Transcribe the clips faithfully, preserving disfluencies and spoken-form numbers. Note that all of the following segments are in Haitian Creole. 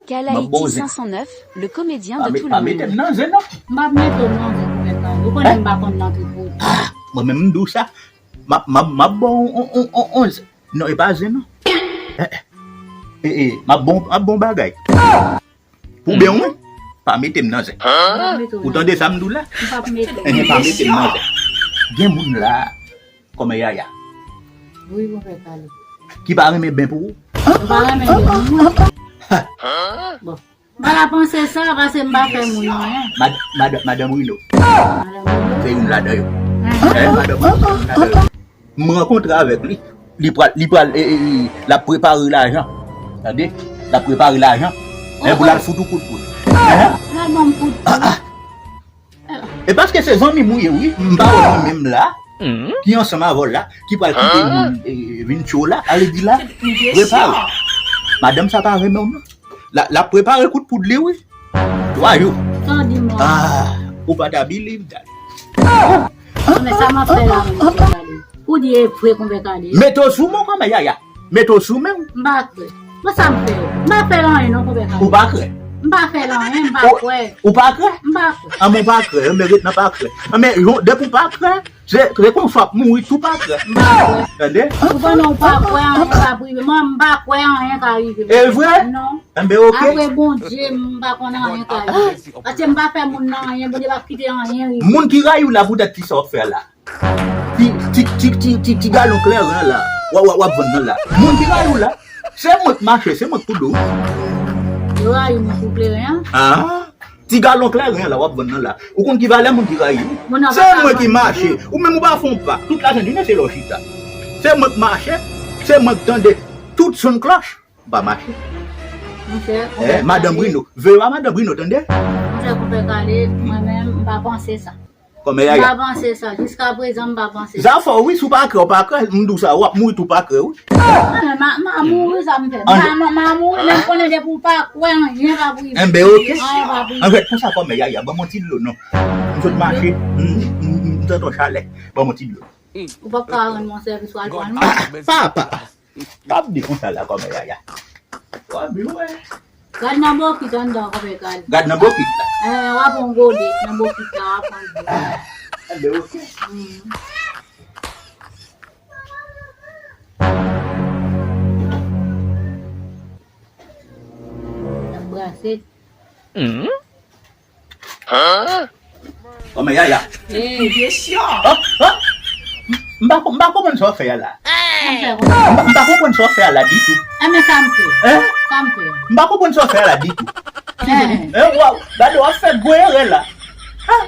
Kalaiti cinq cent neuf, le comédien de tout le monde. Pa mete m nan zen non. M p ap mete w nan zen, Konpè Kale. Ou konnen m pa konn nan tout kote. Ah, mwen menm m di w sa. M ap, m ap, m ap ba w on, on, on, on, non, e pa zen non. Eh, eh, eh, eh, m ap ba w, m ap ba w bagay. Pou byen w, pa mete m nan zen. M p ap mete w nan zen. Ou tande sa m di w la? M p ap mete w. Eh, eh, pa mete m nan zen. Gen moun la, kòmè Yaya. Wi, Konpè Kale. Ki pa renmen byen pou ou? M pa renmen byen pou mwen. Bon. M pa ta panse sa, paske m pa fè moun anyen. Mad-, mad-, Madanm Rino. Madanm Rino. Se youn ladan yo. Eh, Madanm Rino, se youn ladan yo. M rankontre avèk li. Li pral, li pral, e, e, e, l ap prepare lajan. Tande? L ap prepare lajan. E pou l al fout ou kout poud. L al ban m kout poud. E paske se zanmi m ou ye, wi. M pa wè mwen menm la, ki ansanm avè w la, ki pral kite moun, e, vin tchwe w la, ale di la, prepare. Madanm sa pa renmen w non. La, l ap prepare kout poud li, wi. Twa jou. Sa w di mwen? Ah, ou pa ta believe that. Non, men sa m ap fè la menm, Konpè Kale. Ou di e vre, Konpè Kale. Mete w sou men w, kòmè Yaya. Mete w sou men w. M pa kwè. Bon, sa m fè? M pa fè l anyen non, Konpè Kale. Ou pa kwè? M pa fè l anyen, m pa kwè. Ou pa kwè? M pa kwè. An, men w pa kwè, men ret nan pa kwè. An, men, yon, depi w pa kwè, se, se konsa w ap mouri tou pa kwè. M pa kwè. Tande? Ou konnen w pa kwè anyen ka rive. Mwen, m pa kwè anyen ka rive. E vre? Non. Enben, oke. Apre Bondye, m pa konn anyen ka rive. Paske m pa fè moun nan anyen, Bondye p ap kite anyen rive. Moun ki rayi w la, poutèt ki sa w ap fè la? Ti, ti, ti, ti, ti, ti galon kleren an la, w, w, w ap vann nan la. Moun ki rayi w la, se mwen k mache, se mwen k tou dou. Yo rayi moun pou kleren an? Ah, ti galon kleren an la, w ap vann nan la. Ou konn ki valè moun ki rayi w? Se mwen ki mache. Ou menm ou pa fè yon pa. Tout lajan di men se lè w chita. Se mwen k mache, se mwen k tande tout son klòch. M pa mache. Monchè, eh, Konpè Madanm Kale. Brino. Veye a Madanm Brino, tande? Monchè, Konpè Kale, mwen menm, m pa panse sa. Kòmè Yaya. M pa panse sa. Jiska prezan, m pa panse sa. Zafè w, wi, si w pa kwè, w pa kwè. M di w sa, w ap mouri tou pa kwè, wi. Mwen, m a, m a mouri, sa m fè. M a, m a, m a mouri, men m konnen depi w pa kwè, anyen p ap rive. Enben, oke. Anyen p ap rive. Anfèt, konsa, kòmè Yaya, ban m yon ti dlo, non. M sot mache, m, m, m, m santi yon chalè. Ban m yon ti dlo. Ou p ap ka rann mwen sèvis w al pran non. Ah, papa! W ap di konsa la, kòmè Yaya. W ap di, wè. Gad nan bokit anndan, Konpè Kale. Gad nan bokit la. Eh, w ap pran gode nan bokit la, w ap pran dlo. Ah, enben, oke. Hmm. N ap brase. Hmm? Kòmè Yaya. Hey. Oh, oh. M pa, m pa konprann sa w fè a la. M pa, m pa konprann sa w fè a la ditou. Enben sa m fè. Hein? Sa m fè. M pa konprann sa w fè a la ditou. Hein? Hein, w ap, gade w ap fè gwo erè la.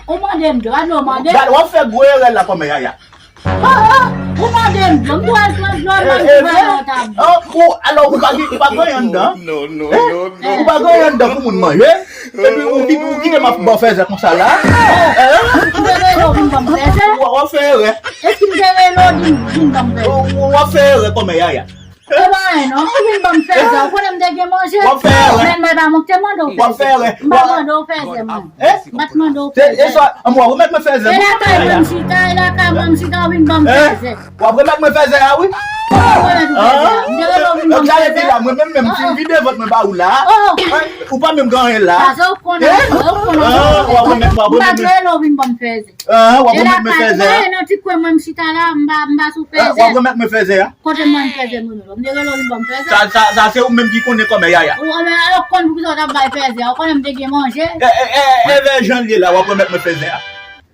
Ou mande m dlo, gade w mande. Gade w ap fè gwo erè la kòmè Yaya. Ah, ah, ou mande m dlo, m tou al pran dlo, eh, nan eh, ti vè nan tab. Oh, ou, alò, ou pa gen, ou pa gen anyen anndan? Non, non, non, non. Ou pa gen anyen anndan pou moun manje? Epi ou kite, ou kite m ap ba w fèzè konsa la? Eh? M te rele w vin ban m fèzè? W, w ap fè erè. Epi m te rele w vin, vin ban m fèzè? W, w ap fè erè kòmè Yaya. E pa anyen non, ou vin ban m fèzè, ou konnen m te gen manje. W ap fè erè. Men, men pa mwen ki te mande w fèzè. W ap fè erè. M pa mande w fèzè, mwen. Eh? M pa t mande w fèzè. E sa, w ap remèt mwen fèzè. E lakay mwen m chita, e lakay mwen m chita, ou vin ban m fèzè. W ap remèt mwen fèzè a, wi. Ou remèt ou fèzè a. M te rele w vin ban m fèzè. Gade fi la, mwen menm, menm, si m vide vant mwen ba ou la. Ou pa menm gen anyen la. Sa se ou konnen, ou konnen. W ap remèt, w ap remèt mwen. M pa t rele w vin ban m fèzè. Ah, w ap remèt mwen fèzè a. E nan ti kwen mwen m chita la, m pa, m pa sou fèzè. W ap remèt mwen fèzè a. Kote mwen fèzè mwen menm? M te rele w vin ban m fèzè. Sa, sa, sa se ou menm ki konnen kòmè Yaya. Ou, men, alò, konn poukisa w t ap bay fèzè a? Ou konnen m te gen manje. E, e, e, e, vè jan l ye la, w ap remèt mwen fèzè a.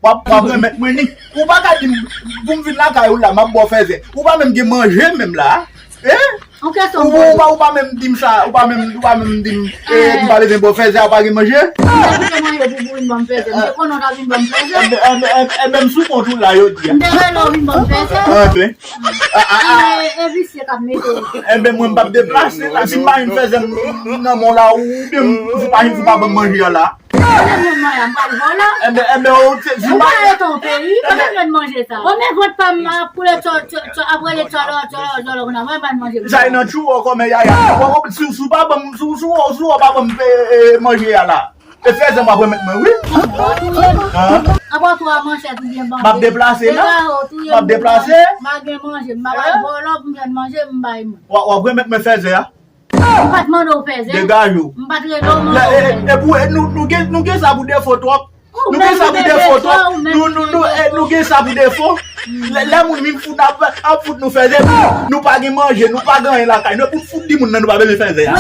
W ap, w ap remèt mwen li. Ou pa ka di m, pou m vin lakay ou la, m ap ba w fèzè. Ou pa menm gen manje menm la. Eh? Ou pa, ou pa menm di m sa, ou pa menm, ou pa menm di m, eh, m pa bezwen ba w fèzè, ou pa gen manje? M te kite manje pou, pou vin ban m fèzè. M te konnen w t ap vin ban m fèzè. Enben, enben, enben, enben, m sou kont ou la, yo di a. M te rele w vin ban m fèzè. Enben. E, e visye k ap mete w. Enben, mwen, m p ap deplase la. Si m pa vin fèzè m nan men w la, oubyen m, si w pa vin, si w pa ban m manje a la. Kote mwen manje a, m pral vòlò. Enben, enben, ou te di. Ou pa rete yon peyi, kote mwen manje sa? Bon, men vant pa m ap koule tchò, tchò, tchò, ap rele tchòlò, tchòlò, tchòlò, kounye a mwen pa manje. Sa e nan tchou ou kòmè Yaya. Si, si w pa ban m, si, si, si w pa ban m, eh, eh, manje a la. E fèzè m w ap remèt mwen, wi. Ou ap touye m. Apa w touye manchèt oubyen bandi. M ap deplase la. M ap deplase. M pa gen manje, m pa bay vòlò pou m jwenn manje, m bay mwen. W ap, w ap remèt mwen fèzè a. M pa t mande w fè zen. Degaje w. M pa t rele w mande w fè zen. E pou nou gen sa pou defo twòp. Nou gen sa pou defo twòp. Nou nou nou e nou gen sa pou defo. Lè moun vin fout ap ap fout nou fè zen. Nou pa gen manje, nou pa gen anyen lakay. Nou pou fout di moun nan nou pa bezwen fè zen.